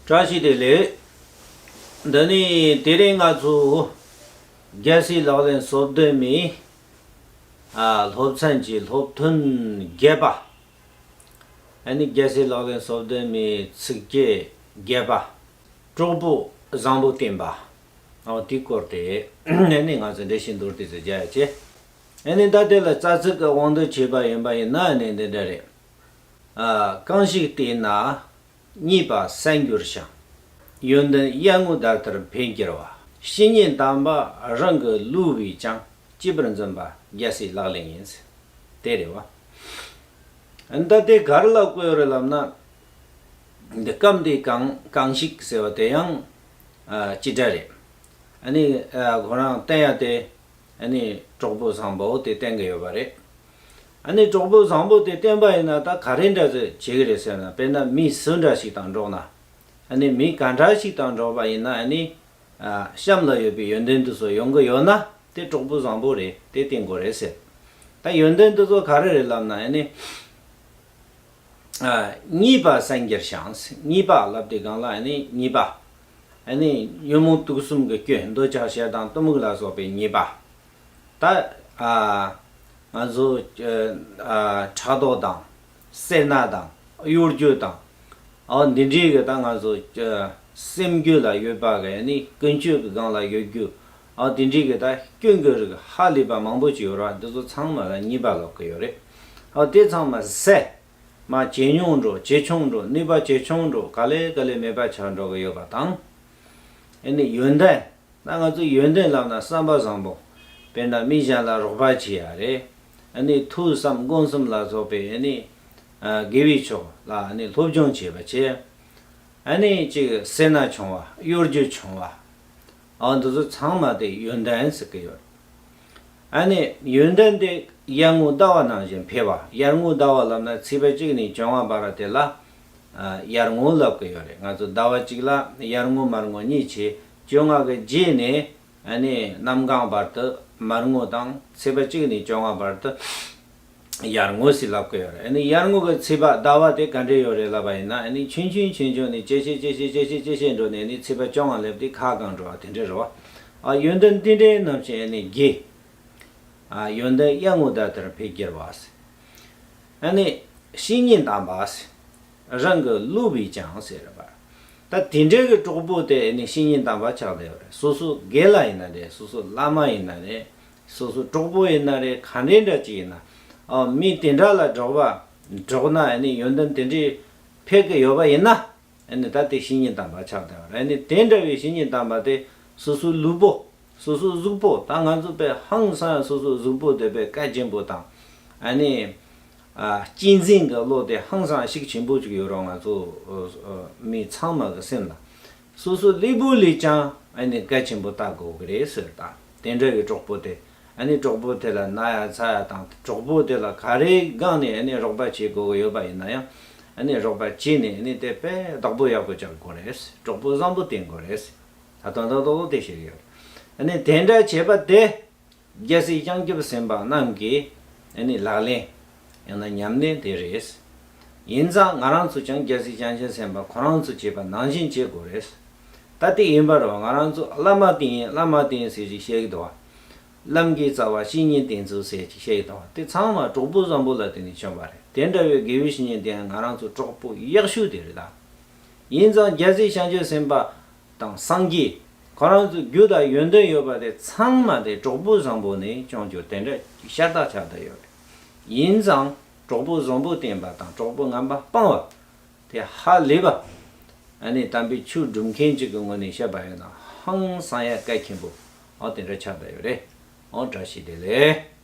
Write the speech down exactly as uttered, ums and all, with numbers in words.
བཀྲ་ཤིས་བདེ་ལེགས། འདི་ནི་དེ་རིང་ང་ཚོ་རྒྱལ་སྲས་ལག་ལེན་སོ་བདུན་མའི་ཨ་སློབ་ཚན་གྱི་སློབ་ཐུན་བརྒྱད་པ། ཨ་ནི་རྒྱལ་སྲས་ལག་ལེན་སོ་བདུན་མའི་ཚིགས་བཅད་བརྒྱད་པ། གྲོགས་པོ་བཟང་པོ་བསྟེན་པ། ཨོ་དེའི་སྐོར་དེ་ཨ་ནི་ང་ཚོ་འགྲེལ་བཤད་མདོར་བསྡུས་སུ་རྒྱག་ཡ་བྱེད། ཨ་ནི་ད་དེ་ལ་རྩ་ཚིག་གི་དབང་དུ་བྱས་པ་ཡིན་པ་ཡིན་ན་ཨ་ནི་འདི་འདྲ་རེད། ཨ་གང་ཞིག་བལྟས་ན་གཉིས་པ་གསལ་འགྱུར་ཞིང་། ཡོན་ཏན་གཡར་ངོ་ཟླ་ལྟར་འཕེལ་འགྱུར་བ། བཤེས་གཉེན་དམ་པ་རང་གི་བསླུ་བའི་ཀྱང་། སྐྱེ་བར་འཛིན་པ་རྒྱལ་སྲས་ལག་ལེན་ཡིན། དེ་རེད་བ། ཨ་ནི་ད་དེ་ག་རེ་ལ་བཀོད་ཡོད་རེད་ལབ་ན། འདི་སྐབས་འདིའི་གང་གང་ཞིག་ཟེར་བ་དེ་ཡང་ཨ་སྤྱི་སྒྲ་རེད། ཨ་ནི་ཨ་ཁོ་རང་བསྟན་ཡ་དེ། ཨ་ནི་གྲོགས་པོ་བཟང་པོ་དེ་བསྟན་གི་ཡོད་པ་རེད། ཨ་ནི་གྲོགས་པོ་བཟང་པོ་དེ་བསྟན་པ་ཡིན་ན་ད་ག་རེ་འདྲ་ཟེ་བྱེད་གི་རེད་ཟེར་ན། དཔེར་ན་མི་སུ་འདྲ་ཞིག་དང་འགྲོགས་ན། ཨ་ནི་མི་ག་འདྲ་ཞིག་དང་འགྲོགས་པ་ཡིན་ན་ཨ་ནི་ཨ་གཤམ་ལ་ཡོད་པའི་ཡོན་ཏན་དེ་ཚོ་ཡོང་གི་ཡོད་ན་དེ་གྲོགས་པོ་བཟང་པོ་རེད། དེ་བསྟེན་དགོས་རེད་ཟེར། ད་ཡོན་ཏན་དེ་ཚོ་ག་རེ་རེད་ལབ་ན་ཨ་ནི། ཨ་གཉིས་པ་གསལ་འགྱུར་ཞིང་། གཉིས་པ་ལབ་དུས་སྒང་ལ་ཨ་ནི་གཉིས་པ། ཨ་ནི་ཉོན་མོངས་དུག་གསུམ་གྱི་སྐྱོན། འདོད་ཆགས་ཞེ་སྡང་གཏི་མུག་ལ་སོགས་པའི་གཉིས་པ། ད་ཨ་ང་ཚོ་ཨ་ཕྲག་དོག་དང་། སེར་སྣ་དང་། གཡོ་སྒྱུ་དང་། ཨ་འདི་འདྲའི་གི་ད་ང་ཚོ་ཨ་སེམས་རྒྱུད་ལ་ཡོད་པ་གི་ཨ་ནི་ཀུན་སྤྱོད་ཀྱི་སྒང་ལ་ཡོད་རྒྱུ། ཨ་དེ་འདྲའི་གི་ད་སྐྱོན་གི་རིགས་ཧ་ལས་པ་མང་པོ་ཅིག་ཡོད་རེད་བ། འདི་ཚོ་ཚང་མ་ལ་གཉིས་པ་ལབ་གི་ཡོད་རེད། ཨ་དེ་ཚང་མ་ཟད། མ་ཇེ་ཉུང་འགྲོ། ཇེ་ཆུང་འགྲོ། ནུས་པ་ཇེ་ཆུང་འགྲོ། ག་ལེ་ག་ལེ་མེད་པ་ཆགས་འགྲོ་གི་ཡོད་པ་དང་། ཨ་ནི་ཡོན་ཏན། ད་ང་ཚོ་ཡོན་ཏན་ལབ་ན་བསམ་པ་བཟང་པོ། དཔེར་ན་མི་གཞན་ལ་རོགས་པ་བྱེད་ཡ་རེད། ཨ་ནི་ཐོས་བསམ་སྒོམ་གསུམ་ལ་སོགས་པའི་ཨ་ནི་ཨ་དགེ་བའི་ཕྱོགས་ལ་ཨ་ནི་སློབ་སྦྱོང་བྱེད་པ་བྱེད། ཨ་ནི་གཅིག་སེར་སྣ་ཆུང་བ། གཡོ་སྒྱུ་ཆུང་བ། ཨ་འདི་ཚོ་ཚང་མ་དེ་ཡོན་ཏན་ཟེར་གི་ཡོད། ཨ་ནི་ཡོན་ཏན་དེ་གཡར་ངོ་ཟླ་བ་ནང་བཞིན་འཕེལ་བ། གཡར་ངོ་ཟླ་བ་ལབ་ན་ཚེས་པ་གཅིག་ནས་བཅོ་ལྔ་བར་དེ་ལ་ཨ་གཡར་ངོ་ལབ་གི་ཡོད་རེད། ང་ཚོ་ཟླ་བ་གཅིག་ལ་གཡར་ངོ་མར་ངོ་གཉིས་བྱས། བཅོ་ལྔ་གི་རྗེས་ནས་ཨ་ནི་གནམ་གང་བར་དུ་མར་ངོ་དང་། ཚེས་པ་གཅིག་ནས་བཅོ་ལྔ་བར་དུ་གཡར་ངོ་ཟེར་ལབ་གི་ཡོད་རེད། ཨ་ནི་གཡར་ངོ་གི་ཚེས་པ་ཟླ་བ་དེ་ག་འདྲ་ཡོད་རེད་ལབ་པ་ཡིན་ན། ཨ་ནི་ཆུང་ཆུང་ཆུང་ཆུང་ནས་ཇེ་ཆེ་ཇེ་ཆེ་ཇེ་ཆེ་ཇེ་ཆེ་འགྲོ་ནས་ཨ་ནི་ཚེས་པ་བཅོ་ལྔ་སླེབས་དུས་ཁ་གང་འགྲོ་བ་དེ་འདྲ་རེད་བ། ཨ་ཡོན་ཏན་དེ་འདྲའི་རྣམ་ཤེས་ཨ་ནི་རྒྱས། ཨ་ཡོན་ཏན་གཡར་ངོ་ཟླ་ལྟར་འཕེལ་འགྱུར་བ་ཟེར། ཨ་ནི་བཤེས་གཉེན་དམ་པ་ཟེར། རང་གི་བསླུ་བའི་ཀྱང་ཟེར་བ། ད་དེ་འདྲའི་གི་གྲོགས་པོ་དེ་ཨ་ནི་བཤེས་གཉེན་དམ་པ་ཆགས་བསྡད་ཡོད་རེད། སོ་སོ་དགེ་ལ་ཡིན་ན་རེད། སོ་སོ་བླ་མ་ཡིན་ན་རེད། སོ་སོ་གྲོགས་པོ་ཡིན་ན་རེད། ག་འདྲའི་འདྲ་ཅིག་ཡིན་ན། ཨ་མི་དེ་འདྲ་ལ་གྲོགས་པ་གྲོགས་ན་ཨ་ནི་ཡོན་ཏན་དེ་འདྲའི་འཕེལ་གི་ཡོད་པ་ཡིན་ན། ཨ་ནི་ད་དེ་བཤེས་གཉེན་དམ་པ་ཆགས་བསྡད་པ་རེད། ཨ་ནི་དེ་འདྲ་བའི་བཤེས་གཉེན་དམ་པ་དེ་སོ་སོའི་ལུས་པོ། སོ་སོའི་གཟུགས་པོ། ད་ང་ཚོ་དཔེ་ཧང་སང་ཡང་སོ་སོའི་གཟུགས་པོ་དེ་དཔེ་གལ་ཆེན་པོ་དང་། ཨ་ནི་ཨ་གཅེས་འཛིན་གྱི་བློ་དེ་ཧང་སང་ཤུགས་ཆེན་པོ་ཅིག་ཡོད་རུང་ང་ཚོ་ཨ་ཨ་མི་ཚང་མ་གི་སེམས་ལ། སོ་སོའི་ལུས་པོ་ལས་ཀྱང་ཨ་ནི་གལ་ཆེན་པོ་ལྟ་དགོས་ཀྱི་རེད་ཟེར། ད་དེ་འདྲ་གི་གྲོགས་པོ་དེ། ཨ་ནི་གྲོགས་པོ་དེ་ལ་ན་ཡ་ཚ་ཡ་དང་། གྲོགས་པོ་དེ་ལ་ག་རེའི་སྒང་ནས་ཨ་ནི་རོགས་པ་བྱེད་དགོས་ཀྱི་ཡོད་པ་ཡིན་ན་ཡང་། ཨ་ནི་རོགས་པ་བྱས་ནས་ཨ་ནི་དེ་དཔེ་བདག་པོ་ཡག་པོ་རྒྱག་དགོས་རེད། གྲོགས་པོ་བཟང་པོ་བསྟེན་དགོས་རེད། ད་དོན་དག་ཏོག་ཏོག་དེ་བཤད་ཀྱི་ཡོད། ཨ་ནི་དེ་འདྲ་བྱས་པ་དེ་རྒྱལ་སྲས་བྱང་ཆུབ་སེམས་དཔའ་རྣམས་ཀྱི་ཨ་ནི་ལག་ལེན་ཡང་ན་ཉམས་ལེན་དེ་རེད། ཡིན་ཙང་ང་རང་ཚོ་ཀྱང་རྒྱལ་སྲས་བྱང་ཆུབ་སེམས་དཔའ་ཁོ་རང་ཚོ་བྱས་པ་ནང་བཞིན་བྱེད་དགོས་རེད། ད་དེ་ཡིན་པ་རེད་བ། ང་རང་ཚོ་བླ་མ་དེ་ཡིན། བླ་མ་དེ་ཡིན་ཟེར་ཅིག་བཤད་ཀྱི་འདུག་བ། བླམ་གྱི་རྩ་བ་བཤེས་གཉེན་བསྟེན་ཚུལ་ཟེར་ཅིག་བཤད་ཀྱི་འདུག་བ། དེ་ཚང་མ་གྲོགས་པོ་བཟང་པོ་ལ་བརྟེན་ནས་བྱུང་བ་རེད། དེ་འདྲ་བའི་དགེ་བའི་བཤེས་གཉེན་དེ་ང་རང་ཚོ་གྲོགས་པོ་ཡག་ཤོས་དེ་རེད་ད། ཡིན་ཙང་རྒྱལ་སྲས་བྱང་ཆུབ་སེམས་དཔའ་དང་སངས་རྒྱས་ཁོ་རང་ཚོའི་རྒྱུ་དང་ཡོན་ཏན་ཡོད་པ་དེ་ཚང་མ་དེ་གྲོགས་པོ་བཟང་པོ་ནས་བྱུང་རྒྱུ་དེ་འདྲ་ཤ་སྟག་ཆགས་བསྡད་ཡོད་རེད། ཡིན་ཙང་གྲོགས་པོ་བཟང་པོ་བསྟེན་པ་དང་གྲོགས་པོ་ངན་པ་སྤང་བ། དེ་ཧ་ལས་པ། ཨ་ནི་དམ་པའི་ཆོས་སྒྲུབ་མཁན་ཅིག་གི་ངོས་ནས་བཤད་པ་ཡིན་ན་ཧང་སང་ཡ་གལ་ཆེན་པོ་ཨ་དེ་འདྲ་ཆགས་བསྡད་ཡོད་རེད། ཨོ་བཀྲ་ཤིས་བདེ་ལེགས།